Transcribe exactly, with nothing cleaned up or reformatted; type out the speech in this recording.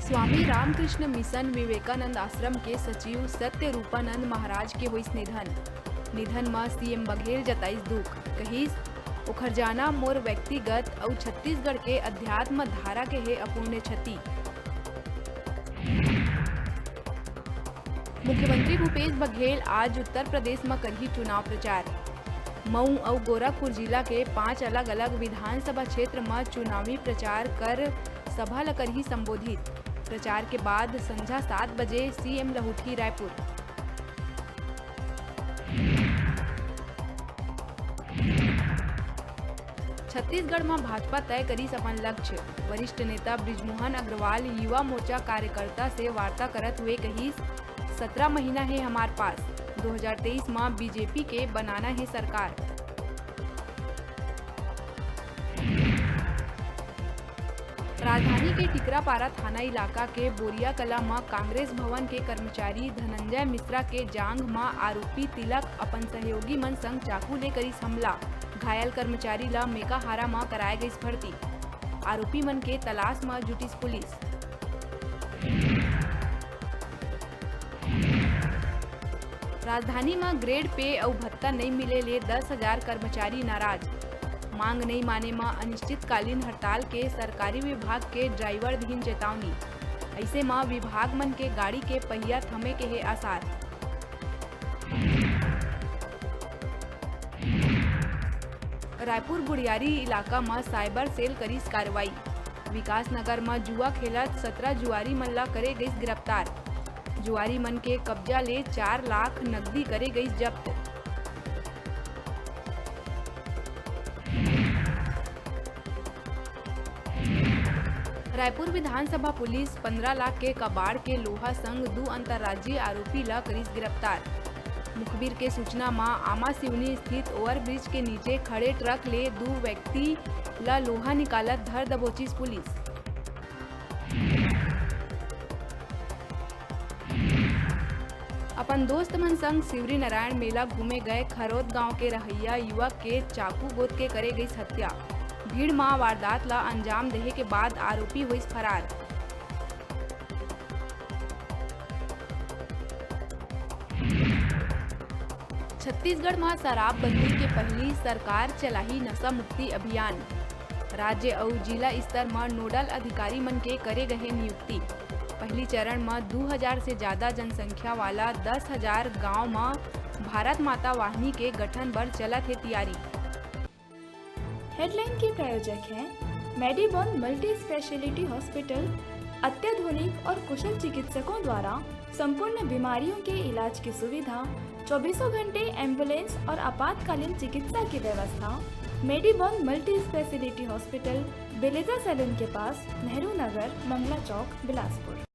Swami Ramakrishna mission Vivekananda आश्रम के सचिव सत्य रूपानंद महाराज के होइस निधन। निधन म सीएम बघेल जताइस दुख, कहिस, "ओखर जाना मोर व्यक्तिगत अउ छत्तीसगढ़ के अध्यात्म धारा के हे अपूर्ण्य क्षति।" मुख्यमंत्री भूपेश बघेल आज उत्तर प्रदेश म करही चुनाव प्रचार। मऊ अउ गोरखपुर जिला के पांच अलग-अलग विधानसभा क्षेत्र म चुनावी प्रचार कर सभा ल करही संबोधित। प्रचार के बाद संझा सात बजे सीएम लहुटही रायपुर। छत्तीसगढ़ म भाजपा तय करिस अपन लक्ष्य। वरिष्ठ नेता बृजमोहन अग्रवाल युवा मोर्चा कार्यकर्ता से वार्ता करत हुए कहिस, "सतरा महीना हे हमार पास, दो हजार तेईस म बीजेपी के बनाना हे सरकार।" राजधानी के टिकरापारा थाना इलाका के बोरिया कला म कांग्रेस भवन के कर्मचारी धनंजय मिश्रा के जांघ म आरोपी तिलक अपन सहयोगी मन संग चाकू ले करिस हमला। घायल कर्मचारी ल मेकाहारा म कराए गइस भर्ती। आरोपी मन के तलाश म जुटिस पुलिस। राजधानी म ग्रेड पे अउ भत्ता नइ मिले ले दस हजार कर्मचारी नाराज। मांग नइ माने म अनिश्चितकालीन हड़ताल के सरकारी विभाग के ड्राइवर दीन चेतावनी। अइसे म विभाग मन के गाड़ी के पहिया थमे के हे आसार। रायपुर गुड़ियारी इलाका म साइबर सेल करिस कार्रवाई। विकास नगर म जुआ खेलत सतरा जुआरी मन ला करे गइस गिरफ्तार। जुआरी मन के कब्जा ले चार लाख नकदी करे गइस जब्त। रायपुर विधानसभा पुलिस पंद्रह लाख के कबाड़ के लोहा संग दू अंतर्राज्यीय आरोपी ला करिस गिरफ्तार। मुखबिर के सूचना म आमा सिवनी स्थित ओवरब्रिज के नीचे खड़े ट्रक ले दू व्यक्ति ला लोहा निकालत धर दबोचिस पुलिस। अपन दोस्त मन संग शिवरी नारायण मेला घूमे गए खरोद गांव के रहइया युवक के चाकू गोद के करे गइस हत्या। भीड़ म वारदात ला अंजाम देहे के बाद आरोपी होइस फरार। छत्तीसगढ़ म शराबबंदी के पहिली सरकार चलाही नशा मुक्ति अभियान। राज्य अउ जिला स्तर म नोडल अधिकारी मन के करे गए नियुक्ति। पहिली चरण म दू हजार से जादा जनसंख्या वाला दस हजार गांव म भारत माता वाहिनी के गठन बर चलत हे तियारी। हेडलाइन के प्रायोजक हैं मेडीबॉन मल्टी स्पेशलिटी हॉस्पिटल। अत्याधुनिक और कुशल चिकित्सकों द्वारा संपूर्ण बीमारियों के इलाज की सुविधा, चौबीसों घंटे एम्बुलेंस और आपातकालीन चिकित्सा की व्यवस्था। मेडीबॉन मल्टी स्पेशलिटी हॉस्पिटल, बेलेजा सैलून के पास, नेहरू नगर, मंगला चौक, बिलासपुर।